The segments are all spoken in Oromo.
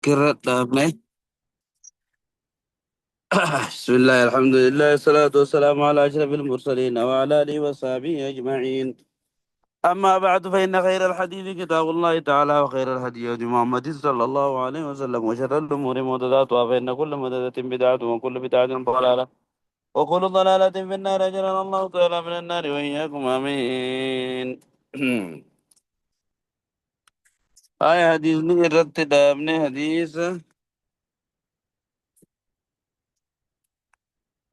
Irra dhaabne. بسم الله الحمد لله الصلاة والسلام على أشرف المرسلين وعلى آله وصحبه أجمعين. أما بعد، فإن خير الحديث كتاب الله تعالى، وخير الهدي هدي محمد صلى الله عليه وسلم، وشر الأمور محدثاتها، فإن كل محدثة بدعة، وكل بدعة ضلالة، وكل ضلالة في النار. أجرنا الله تعالى من النار وإياكم، آمين. آية حديث irratti dhaabne حديث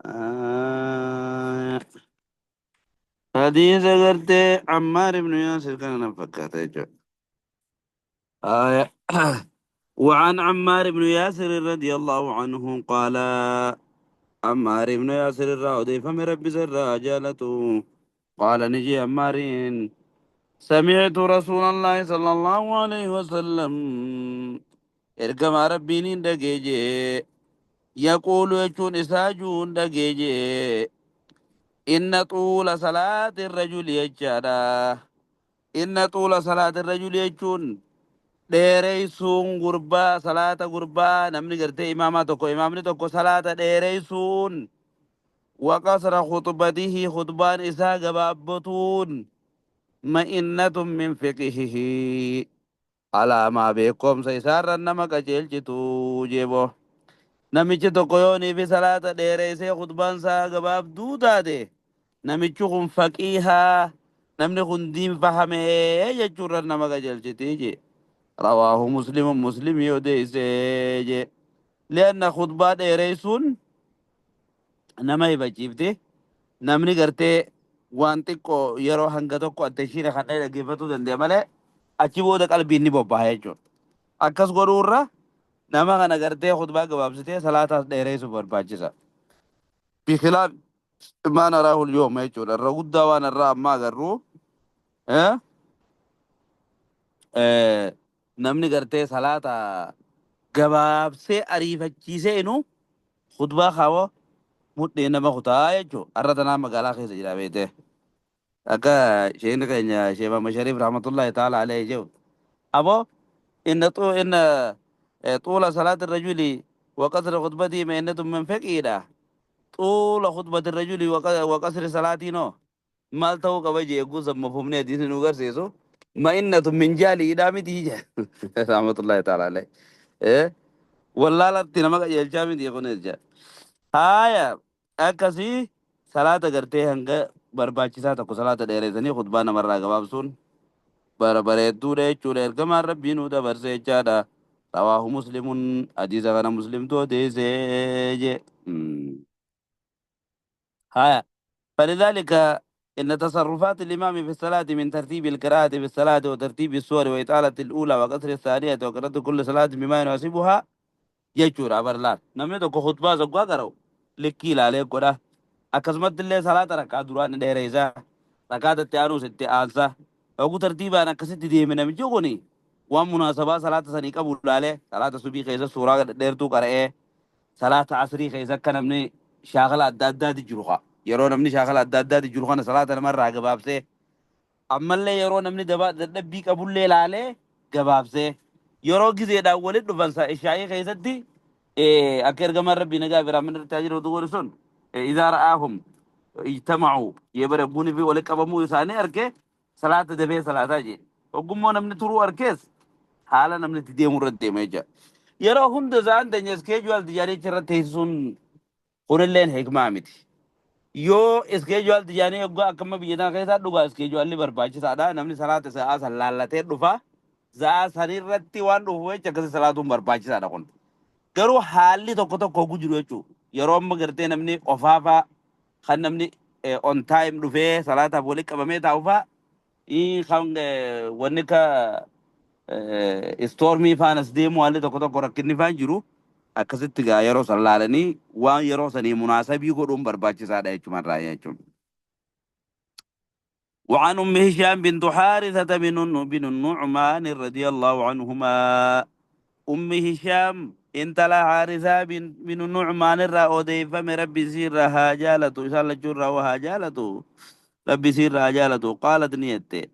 آه، حديث gartee عمار بن ياسر كان fakkaata jechuudha. آية وعن عمار بن ياسر رضي الله عنه قال، عمار بن ياسر irraa odeeffame rabbi isarraa jaalatu، قال ni jedhe عمار: سمعت رسول الله صلى الله عليه وسلم، ergamaa rabbiin dhagee، يقول jechuun isaa juun dhagee، إن طول صلاة الرجل jechaadha. إن طول صلاة الرجل jechuun dheereysuun gurbaa, salaata gurbaa, namni gartee imaamaa tokko, imaamni tokko salaata dheereysuun، وقصر خطبته خطبان isaa gabaabbatuun، مئنة من فقهه alaamaa beekumsa isaarra nama qajeelchitu jeebo. Namichi tokko yoonii fi salaata dheereysee khutbaan isaa gabaabduu taate, namichi kun faqiihaa, namni kun diin fahamee jechuurra nama qajeelchiti je. رواه مسلم، مسلم odeessee je. لأن khutbaa dheereysuun nama hibachiifte, namni gartee waan xiqqoo yeroo hanga tokko attention kan dhaggeeffatuu danda'a malee, achi booda qalbiin ni bobbaha jechuudha. Akkas godhuurra nama kana gartee khutbaa gabaabsitee salaataas dheereessuuf barbaachisa. بخلاف ما نراه اليوم jechuudha. Irra guddaa waan irraa ammaa agarru namni gartee salaata gabaabsee ariifachiisee inu khutbaa kaawwa mudhee nama kutaa jechuudha. Har'a tanaa magaalaa keessa jira beekte. Akka sheekni keenya Sheekh Muhammad Shariif رحمة الله تعالى عليه jedhu. Aboo إن طول صلاة الرجل وقصر خطبته مئنة من فقهه. طول خطبة الرجل وقصر صلاته no. Maal ta'uu qaba jee eeguu mafhumni hadiisni nu agarsiisu. مئنة من جهله dhaa miti jee. رحمة الله تعالى عليه. Wallaalatti nama qajeelchaa miti kunis jee. Haaya, akkasii salaata gartee hanga barbaachisaa tokko salaata dheereessanii khutbaa namarraa gabaabsuun bara bareedduudha jechuudha. Ergamaan rabbii nuu dabarse jechaadha. رواه مسلم hadiisa kana muslimtu odeessee jee. هايا فلذلك إن تصرفات الإمام في الصلاة من ترتيب القراءة في الصلاة وترتيب السور وإطالة الأولى وقصر الثانية وقراءة كل صلاة بما يناسبها jechuudha. Barlaan namni tokko khutbaa soggaa qara'u likkii ilaalee godha. Akkasumatti illee salaata rakkaa duraan ni dheereessa, rakkaa itti aanuus itti aansa, oguu tartiibaan akkasitti deeme. Namichi kuni waan munaasabaa salaata sanii qabu ilaalee, salaata subii keessa suuraa dheertuu qara'ee, salaata asrii keessa akka namni shaakala adda addaati jiru haa, yeroo namni shaakala adda addaati jiru kana salaata namarraa gabaabsee, ammallee yeroo namni dadhabbii qabullee ilaalee gabaabsee, yeroo gizeedhaan walitti dhufan ishaa'ii keessatti akka ergamaan rabbii nagaa fi rahmanni irratti jiru godhu sun إذا رآهم اجتمعوا yebara bunii fi walitti qabamuu isaanii arge salaata dafee salaataa jee. Ogummoo namni turuu arkees haala namni itti deemu irratti deema jecha. Yeroo hunda isaan teenya schedule tijaanicha irratti teessisuun kunilleen hikmaa miti. Yoo schedule tijaanii yoggaa akkama biyya tana keessaa dhugaa scheduleli barbaachisaadha. Namni salaata sa'aa san laallatee dhufa. Sa'aa sanirratti waan dhufu jecha akkasii salaatuun barbaachisaadha kun. Garuu haalli tokko tokko hogguu jiru jechuudha. Yeroo amma gartee namni ofaafaa kan namni on time dhufee salaataaf walitti qabamee taa'u faa, kan wanni ka stormii faanas deemu, haalli tokko tokko rakkinni faan jiru, akkasitti gaa yeroo san laalanii waan yeroo sanii munaasabii godhuun barbaachisaadha jechuudha jechuudha. وعن أم هشام بنت حارثة بن النعمان رضي الله عنهما، أم هشام intala حارثة بن النعمان irraa odeeffame rabbi isiirra haa jaalatu, isaan lachuurraa haa jaalatu, rabbi isiirra haa jaalatu. قالت ni jette: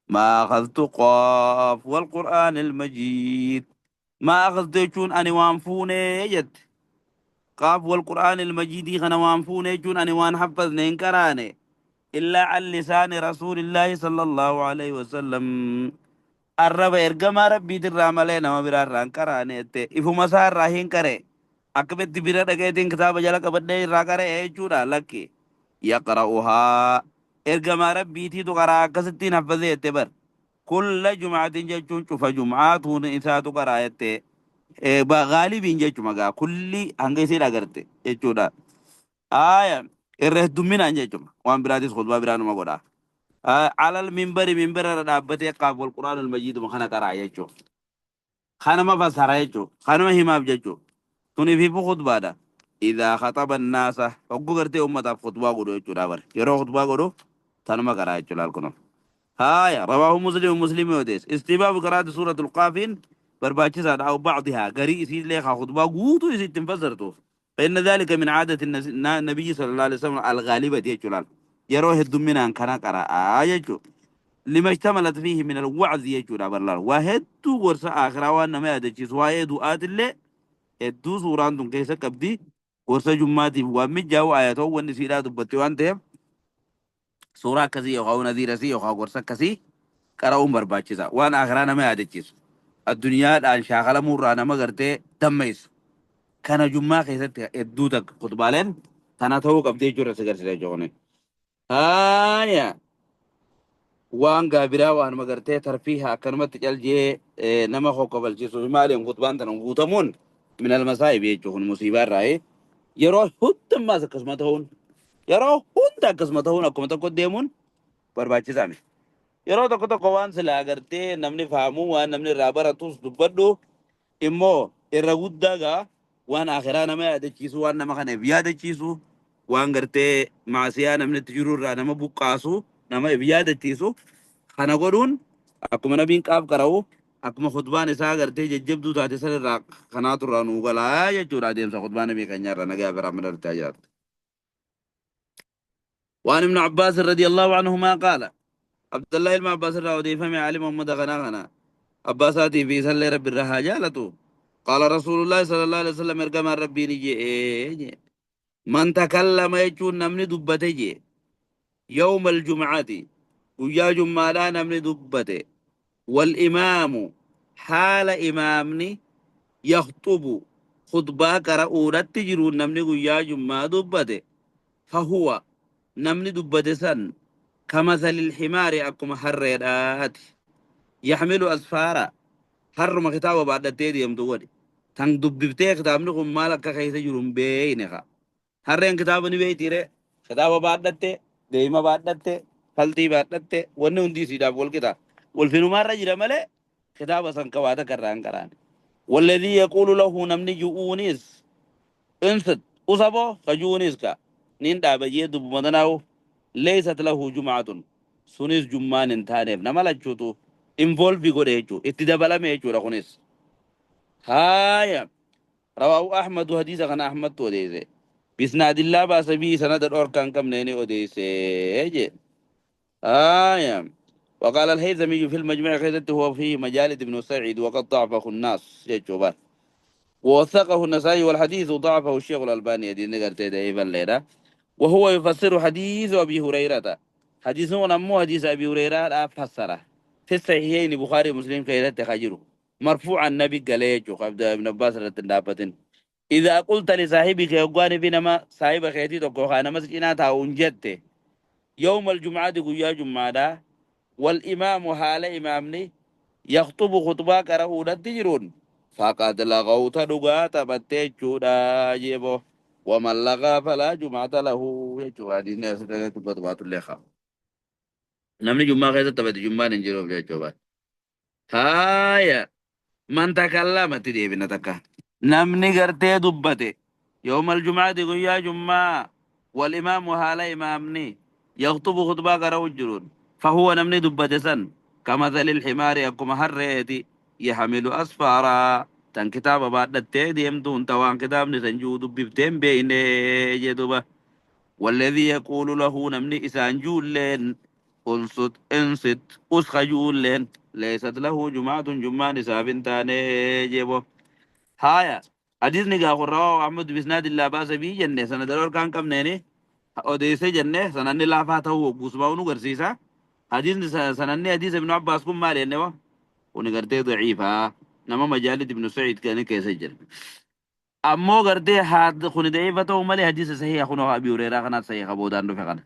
ما أخذت قاف والقرآن المجيد. ما أخذت يجون أني وانفوني جت قاف والقرآن المجيد خنا وانفوني يجون أني وان حفظني إنكراني إلا عن لسان رسول الله صلى الله عليه وسلم الرب إرجما ربي درا مالي نما برا ران كراني ته إفو مسار راهين كره أكبت برا دقيتين كتاب جلك بدي را كره إيه لكي يقرأها إرجما ربي تي تقرأ كستين حفظي تبر كل جمعة جتون شوف جمعة إنسا تقرأ ته غالبين جتون كل هنگي أغرتي جتون آية الرهدمين جتون وان براديس خطبة برانو ما قرأ على المنبر منبر رابطة قاب القرآن المجيد مخنا قرأ يجو خانا ما فسر يجو خانا ما هما بجو توني في خطبة ده إذا خطب الناس وقو قرتي أمة خطبة قدو يجو دابر يرو خطبة قدو تنما قرأ يجو لالكنو هاي رواه مسلم مسلم يوديس استباب قراءة سورة القافين برباچسا أو بعضها قريء سيد ليخا خطبة قوتو يسيد تنفسرتو فإن ذلك من عادة النبي صلى الله عليه وسلم الغالبة يجو لال يروه الدمنا كان قراء يجو لما اشتملت فيه من الوعظ يجو دابر وهدو ورس آخر وأن ما يدجيس وايدو آت اللي hedduu suuraan tun keessa qabdi gorsa jummaatiif waan mijaa'u ayatoo wanni siidhaa dubbatte waan ta'eef suuraa akkasii yookaan nadiirasii yookaan gorsa akkasii qara'uun barbaachisa waan akhiraa nama yaadachiisu addunyaadhaan shaakalamuurraa nama gartee dammeessu kana jummaa keessatti hedduu takka khutbaaleen tana ta'uu qabdee jechuudha si garsiisa jechuudha. Haaya waan gaabiraa waan magartee tarfiiha akkanumatti caljee nama hokkobalchiisu maaliin khutbaan tana guutamuun من المصائب jechuun musiibaa irraa yeroo hundummaas akkasuma ta'uun yeroo hunda akkasuma ta'uun akkuma tokko deemuun barbaachisaa miti. Yeroo tokko tokko waan silaa agartee namni fahamuu waan namni irraa baratus dubbadhu immoo irra guddaa gaa waan akhiraa nama yaadachiisu waan nama kanaaf yaadachiisu waan gartee maasiyaa namni itti jiru irraa nama buqqaasu nama yaadachiisu kana godhuun akkuma nabiin qaaf qara'u akkuma khutbaan isaa gartee jajjabduu taate san irraa kanaatu irraa nuu galaa jechuudha adeemsa khutbaa nabii keenyaa irraa nagaa fi rahmata irratti jiraatu. وعن ابن عباس رضي الله عنهما قال عبد الله بن عباس رضي فمي علي محمد غنا غنا عباساتي في سل رب الرها جالته قال رسول الله صلى الله عليه وسلم ارجم ربي نجي من تكلم يجون نمني دبته يوم الجمعة ويا جمعة نمني دبته والإمام حال إمامني يخطب خطبة قرأورة تجرون نمني ويا جمعة دبته فهو نمني دبته سن كمثل الحمار أكم حريرات يحمل أسفارا حرم كتابه بعد التيدي يمدوري تن دببتي كتاب نكم مالك كيس جرون بينها harreen kitaaba ni beeytiire kitaaba baadhatte deema baadhatte faltii baadhatte wanni hundi isiidhaaf wal qixa walfinumaarra jira malee kitaaba san qabaata karraan qaraan والذي يقول له نمني جؤونيس انصت أصبو كجونيس كا نين دابجي دب مدناو ليست له جمعة سنيس جمان انتانيف نمالا جوتو involve godhe jechuu itti dabalame jechuudha kunis هايا رواه أحمد حديث كان أحمد توديسه بإسناد الله باس به سند الأوركان كم نيني أوديسه آية وقال الهيثمي في المجمع خيزته هو في مجالد بن سعيد وقد ضعفه الناس يجوبان ووثقه النسائي والحديث ضعفه الشيخ الألباني دي نقر تيدا الليلة وهو يفسر حديث أبي هريرة حديث نمو حديث أبي هريرة لا فسره في الصحيحين بخاري مسلم كيرت خجره مرفوع النبي قال يجو عبد ابن عباس رضي إذا قلت لصاحبك يقواني بينما صاحب خيتي تقوخ أنا مسكينة تاون يوم الجمعة يا جمعة والإمام حال إمامني يخطب خطبة كرهودة تجرون فقد لغوت دغات بتجودا جيبو ومن لغى فلا جمعة له يجو هذه الناس تبطبات الليخة نمني جمعة خيزة تبت جمعة ننجرو بجوبات هايا من تكلم تدي بنتك نمني قرتي دبتي يوم الجمعة يا جمعة والإمام حال إمامني يخطب خطبة كرهو الجرون فهو نمني دبتي سن كمثل الحمار يقوم هريتي يحمل أسفارا تن كتاب بعد التيدي يمدون توان كتاب نسنجو دببتين بين جدوبة والذي يقول له نمني إسان جولين انصت انصت أسخ جولين ليست له جمعة جمعة نساب تاني جيبو Haya, hadiisni gaa kun rawaahu Ahmad bisnaadi laa baasa bii jenne sanada dhorkaa hin qabneeni odeesse jenne sananni laafaa ta'uu guutumaa nu garsiisa. Hadiisni sananni hadiisa Ibnu Abbaas kun maal jenne wa kuni gartee daciifaa nama Majaalid Ibnu Saciid kan keessa jira. Ammoo gartee kuni daciifa ta'uu malee hadiisa sahiha kunoo Abi Hureyraa kanaat sahiha boodaan dhufe kana.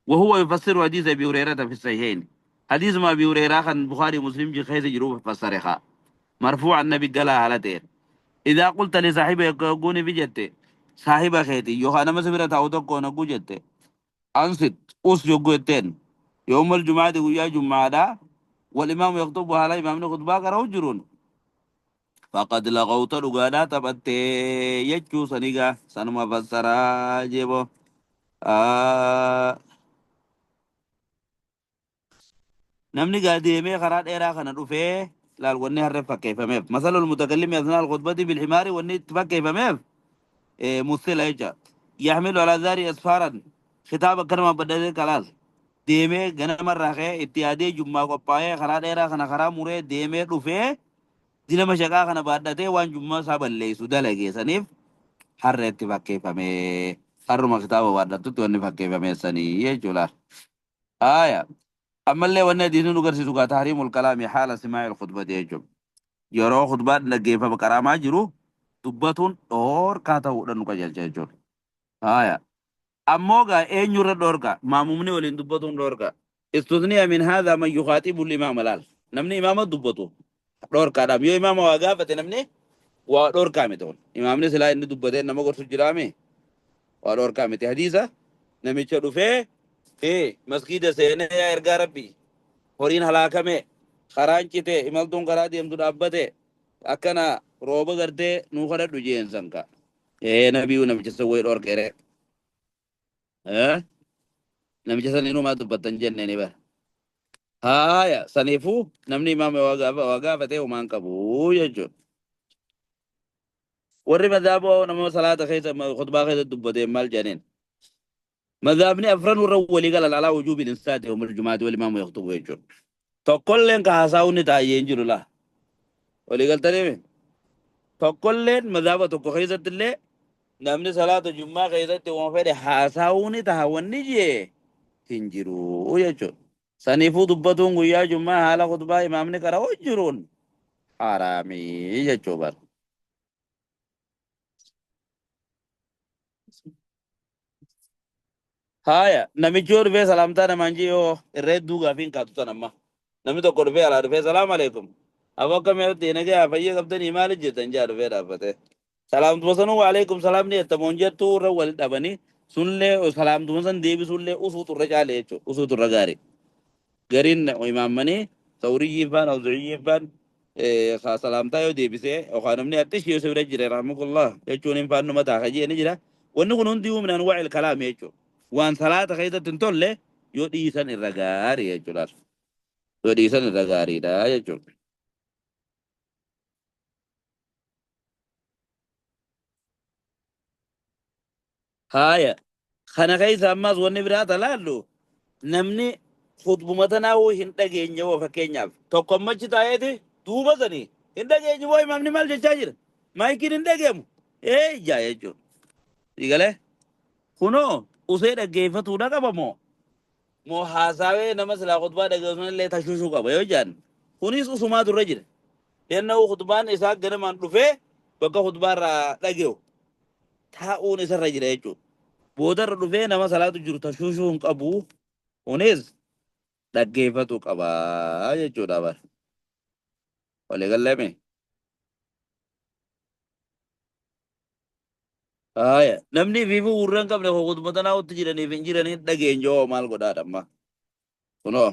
وهو يفسر حديث ابي هريره في الصحيحين، حديث ما ابي هريره كان بخاري مسلم جي خيس جروب فسرها مرفوع النبي قال هالتين إذا قلت لصاحبك قوني في جتة صاحب خيتي يوخانا مسبرة تاوتو كونا جتة أنصت أس يوغوتين يوم الجمعة ويا جمعة والإمام يخطب على إمام خطبة قرأوا جرون فقد لغوت لغانا تبت يجو سنيغا سنما فسرا جيبو. Namni gaa deemee karaa dheeraa kana dhufee laal wanni harre fakkeeffameef masalul mutakallimi asnaa alkhutbati bilhimaari wanni itti fakkeeffameef musila jecha yaxmilu alaa zaari asfaaran kitaaba akkanuma baddatee kalaas deemee ganamarraa ka'ee itti yaadee jummaa qophaa'ee karaa dheeraa kana karaa muree deemee dhufee dilama shaqaa kana baadhatee waan jummaa isaa balleessu dalagee saniif harre itti fakkeeffamee harruma kitaaba baadhattutti wanni fakkeeffamee sanii jechuudha. Aya. Ammallee wanni hadiisni nu garsiisu gaa tahriimul kalaami haala simaa'il khutbati jechuudha. Yeroo khutbaan dhaggeeffama qaraamaa jiru dubbatuun dhoorkaa ta'uudha nu qajeelcha jechuudha. Aya. Ammoo gaa eenyurra dhoorka? Maamumni waliin dubbatuun dhoorka. Istusniya min haadha man yukhaatibu limaama laal. Namni imaama dubbatu dhoorkaadhaaf yoo imaama waa gaafate namni waa dhoorkaa miti kun. Imaamni silaa inni dubbatee nama gorsu jiraame waa dhoorkaa miti. Hadiisa namicha dhufee masgiida seenee yaa ergaa rabbii horiin halaakame karaan cite imaltuun karaa deemtu dhaabbate akkana rooba gartee nuu kadhadhu jeen sanka. Nabiyu namicha san wayi dhoorkeere. Namicha san inumaa dubbattan jenneeni bara. Haaya saniifuu namni imaama waa gaafatee homaan qabu jechuudha. Warri madhaaboo nama salaata keessa khutbaa keessa dubbatee maal jedhaniin? Madhaabni afran warra walii galan alaa wujuubil insaati yawmal jumaati wal imaamu yaktubu jechuudha. Tokkolleen ka haasa'uun ni taa'ee hin jiru laa. Walii galtanii tokkolleen madhaaba tokko keessatti illee namni salaata jummaa keessatti waan fedhe haasa'uu ni ta'a wanni jee hin jiru jechuudha. Saniifuu dubbatuun guyyaa jummaa haala khutbaa imaamni qara'u jiruun haraamii jechuu bara. Haya, namichi yoo dhufee salaamtaa namaan jee yoo irra hedduu gaafii hin kaatu tan amma. Namni tokko dhufee alaa dhufee salaam alaikum. Aboo akkam yoo ta'e nagaa fayyee qabdanii maali jettan jaa dhufee dhaabbate. Salaamtuma sanuu wa alaikum salaam ni jettamoon jettuu irra wal dhabanii sunillee salaamtuma san deebisuullee usuutu irra caale jechuudha. Usuutu irra gaarii. Gariin imaammanii sawriyyiin faan awzuciyyiin faan salaamtaa yoo deebisee yookaan namni axxish yoo bira jira rahmukallah jechuun hin faan numa ta'a jee ni jira. Wanni kun hundi min anwaa'il kalaam jechuudha. Waan salaata keessatti hin tolle yoo dhiisan irra gaarii jechuudha. Yoo dhiisan irra gaariidha jechuudha. Haaya kana keessa ammas wanni biraa talaallu namni khutbuma tanaa hoo hin dhageenye hoo fakkeenyaaf tokko ammachi taa'eeti duuba sanii hin dhageenye hoo imaamni maal jechaa jira maayikiin hin dhageemu ijaa jechuudha. Siigalee kunoo usee dhaggeeffatuudha qaba moo moo haasawee nama silaa khutbaa dhageessu illee tashuushuu qaba yoo jedhan kunis usumaa durra jira. Lenna'uu khutbaan isaa ganamaan dhufee bakka khutbaa irraa dhage'u taa'uun isarra jira jechuudha. Boodarra dhufee nama salaatu jiru tashuushuu hin qabu kunis dhaggeeffatu qaba jechuudha bara. Walii galleeme. Haaya namni fiifuu gurra hin qabne khutba tanaa utti jiraniif hin jiranii dhageenye hoo maal godhaadha amma. Kunoo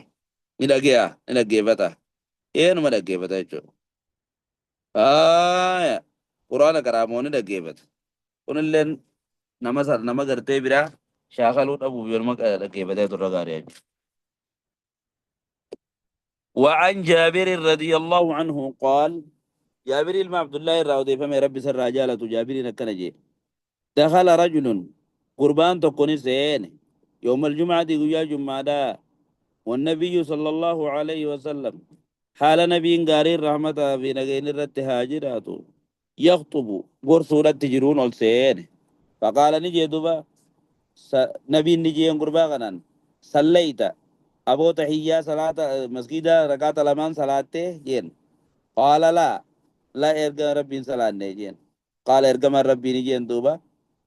ni dhage'a ni dhaggeeffata. Eenuma dhaggeeffata jechuudha. Haaya quraana qaraamoo ni dhaggeeffata. Kunilleen nama nama gartee biraa shaakaluu dhabuuf yooma dhaggeeffatee turre gaarii jechuudha. وعن جابر رضي الله عنه قال جابر بن عبد الله الراودي فمي ربي سر رجالة جابر نكنجي دخل رجل قربان تكوني سين يوم الجمعة يا جمعة والنبي صلى الله عليه وسلم حال نبي غاري رحمة في نغين الرت هاجراتو يخطب gorsuudhatti jiruun ol seene. فقال ni jee duba nabiin ni jeen gurbaa kanaan صليت aboo tahiyyaa salaata masgida rakaata lamaan salaattee jeen. قال لا لا ergama rabbiin salaanne jeen. قال ergama rabbii ni jeen duuba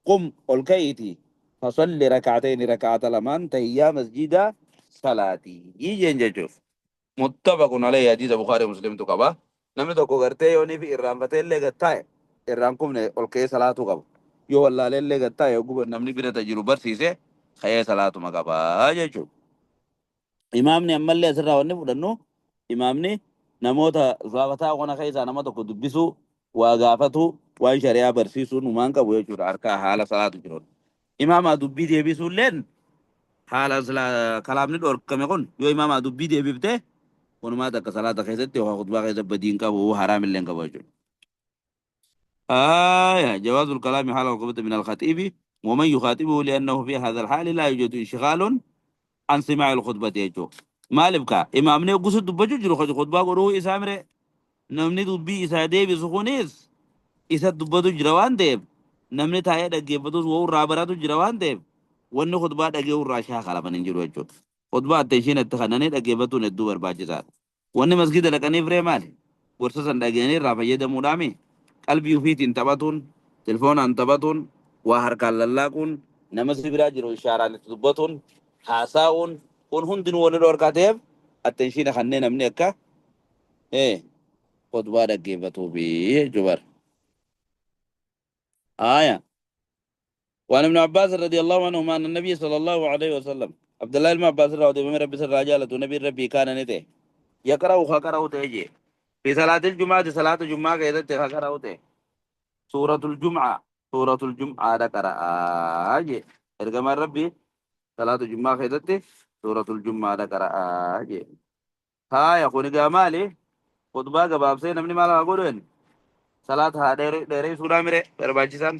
قم ol ka'iiti فصل ركعتين rakaata lamaan tahiyyaa masjida salaatii jeen jechuuf. متفق عليه حديث بخاري مسلم qaba. Namni tokko gartee yoonii fi irraanfatee illee gad taa'e irraan kumne ol ka'ee salaatuu qaba. Yoo wallaalee illee gad taa'e yogguu namni bira jiru barsiise ka'ee salaatuma qaba jechuudha. Imaamni ammallee asirraa wanni fudhannu imaamni namoota gaafataa kana keessaa nama tokko dubbisuu waa gaafatu waan shari'aa barsiisuu numaan qabu jechuudha harka haala salaatu jiru. Imaamaa dubbii deebisuulleen haala kalaamni dhorkame kun yoo imaamaa dubbii deebifte walumaa takka salaata keessatti yookaan khutbaa keessatti badiin qabu haraam illee hin qabu jechuudha. آية جواز الكلام حال الخطبة من الخطيب ومن يخاطبه لأنه في هذا الحال لا يوجد انشغال عن سماع الخطبة jechuudha. Maaliif kaa imaamni gosa dubbachuu jiru khutbaa godhuu isaa mire namni dubbii isaa deebisu kunis isa dubbatu jira waan ta'eef namni taa'ee dhaggeeffatus wa'u irraa baratu jira waan ta'eef wanni khutbaa dhagee irraa shaakalaman hin jiru jechuudha. Khutbaa itti ishiin itti kannanii dhaggeeffatuun hedduu barbaachisaadha. Wanni masgida dhaqaniif ree maali? Gorsa san dhageenii irraa fayyadamuudhaami qalbii ofiitiin taphatuun, telefoonaan taphatuun, waa harkaan lallaaquun, nama si biraa jiru ishaaraan itti dubbatuun, haasaa'uun kun hundinuu wanni dhorkaa ta'eef attention kanneen namni akka khutbaa dhaggeeffatuufi jechuudha. آية وعن ابن عباس رضي الله عنهما أن النبي صلى الله عليه وسلم عبد الله بن عباس رضي الله عنه ربي الرجالة نبي ربي كان نته يقرأ خقرأ تيجي في صلاة الجمعة صلاة الجمعة كذا خقرأ تي سورة الجمعة سورة الجمعة قرأ أجي إرجع ربي صلاة الجمعة كذا سورة الجمعة قرأ أجي ها يكون جمالي خطبة جواب سين نمني مالا أقولين صلاة ها دير سورة ميري برباجسان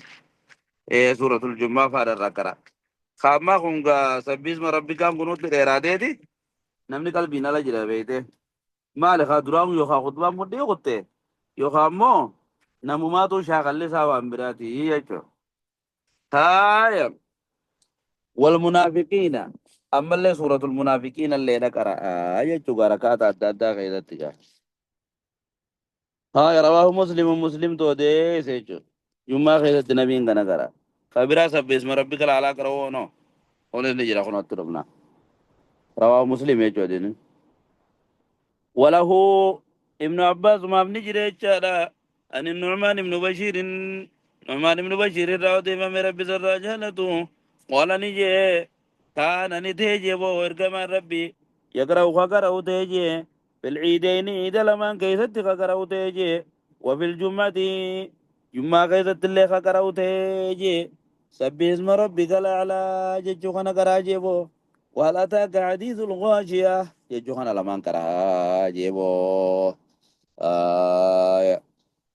سورة الجمعة فار الركرة خامma kun gaa سبح اسم ربك kunuutti dheeraateeti namni qalbiin ala jira beeyte maali kaa duraan yookaan khutbaan mudhii kutte yookaan immoo namumaatu shaakalli isaa waan biraati jechuudha. Haaya والمنافقين ammallee سورة المنافقين illee dhaqara jechuudha rakaata adda addaa keessatti jira. Haaya رواه مسلم مسلم toodees jechuudha. Jummaa keessatti nabiin kana qara. Kabiraa سبح اسم ربك الأعلى qara'uu noo onis ni jira kun atti dhufna. رواه مسلم jechuudha. وله ابن عباس ما ابن جريتشا عن النعمان بن بشير نعمان بن بشير راودي من ربي سر قال نجي كان نتيجي بو إرقما ربي يقرأ خقرأ تيجي في العيدين عيد لمن كيست خقرأ تيجي وفي الجمعة جمعة كيست اللي خقرأ تيجي سبح اسم ربك الأعلى ججو خنا قرأ جيبو وهل أتاك حديث الغاشية ججو خنا لمن قرأ جيبو آه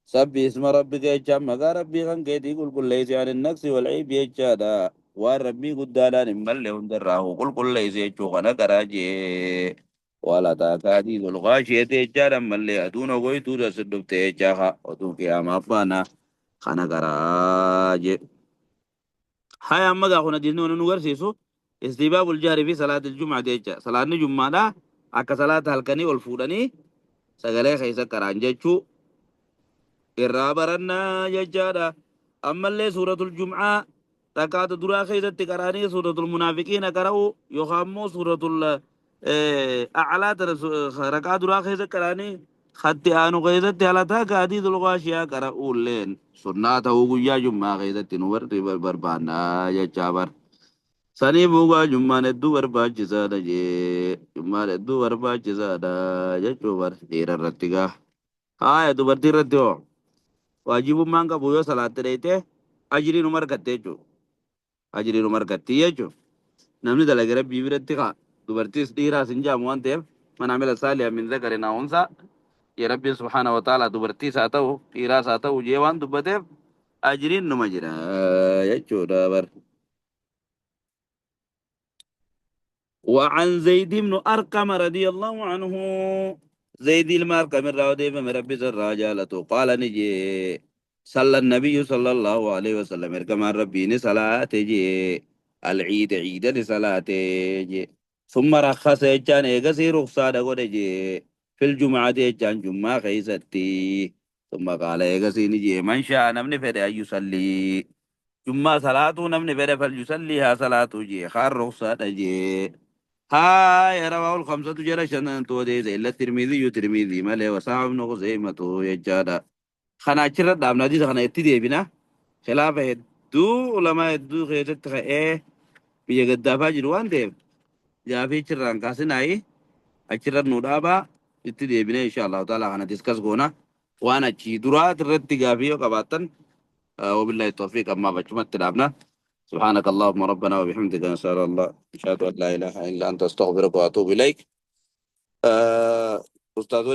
سبح اسم ربك jechaan maqaa rabbii kan keetii qulqulleessi عن النقص والعيب jechaadha waan rabbii guddaadhaan hin malle hundarraa qulqulleessi jechuu kana karaa jee وهل أتاك حديث الغاشية jechaadha mallee aduun ogoytuu das dhufte jechaa oduun qiyaamaa faana kana karaa jee haya amma gaa kun hadiisni nu agarsiisu استحباب الجهر في صلاة الجمعة jecha salaanni jummaadha akka salaata halkanii ol fuudhanii sagalee keessa qaraan jechuu irraa barannaa jechaadha. Ammallee suuratul jum'aa rakaata duraa keessatti qaraanii suuratul munaafiqiina qara'u yookaan immoo suuratul a'laa tana rakaa duraa keessa qaraanii khatti aanu keessatti هل أتاك حديث الغاشية qara'uulleen sunnaa ta'uu guyyaa jummaa keessatti nu barbaannaa jechaa bar. Saniif dhugaa jummaan hedduu barbaachisaadha jee jummaan hedduu barbaachisaadha jechuu bar dhiira irratti gaa. Haaya dubartii irratti hoo waajibummaan qabu yoo salaatte dheeyte ajrii nu margatte jechuudha. Ajrii nu margatti jechuudha. Namni dalage rabbii biratti kaa dubartiis dhiiraas hin jaamu waan ta'eef من عمل صالحا من ذكر أو أنثى يا ربي سبحانه وتعالى dubartiis haa ta'u dhiiraas haa ta'u jee waan dubbateef ajriin numa jira jechuudha bar. وعن زيد بن أرقم رضي الله عنه زيد المارقم الراودي من ربي الرجالة قال نجي صلى النبي صلى الله عليه وسلم، ergamaan Rabbii ni salaate jee. العيد، ciida ni salaate jee. ثم رخص jechaan eegasii ruksaadha godhe jee. في الجمعة jechaan jummaa keeysatti. ثم قال eegasii ni jee: من شاء، namni fedhe، أن يصلي، jummaa salaatuu namni fedhe، فليصلي، haa salaatuu jee. Kaan ruksaadha jee. هاي رواه الخمسة jara shanantu odeesse، إلا الترمذي، ترمذي malee، وصححه ابن خزيمة jechaadha. Kana achirra dhaabna. Hadiisa kana itti deebina. Khilaafa hedduu ulamaa hedduu keessatti ka'ee biyya gaddaafaa jiru waan ta'eef, gaafii achirraan kaasinaayi, achirra nu dhaabaa. Itti deebine insha Allahu taala kana discuss goona. Waan achii duraat irratti gaafii yoo qabaattan, وبالله التوفيق. Ammaaf achumatti dhaabna. سبحانك اللهم ربنا وبحمدك، نسأل الله، أشهد أن لا إله إلا أنت، أستغفرك وأتوب إليك. أستاذ.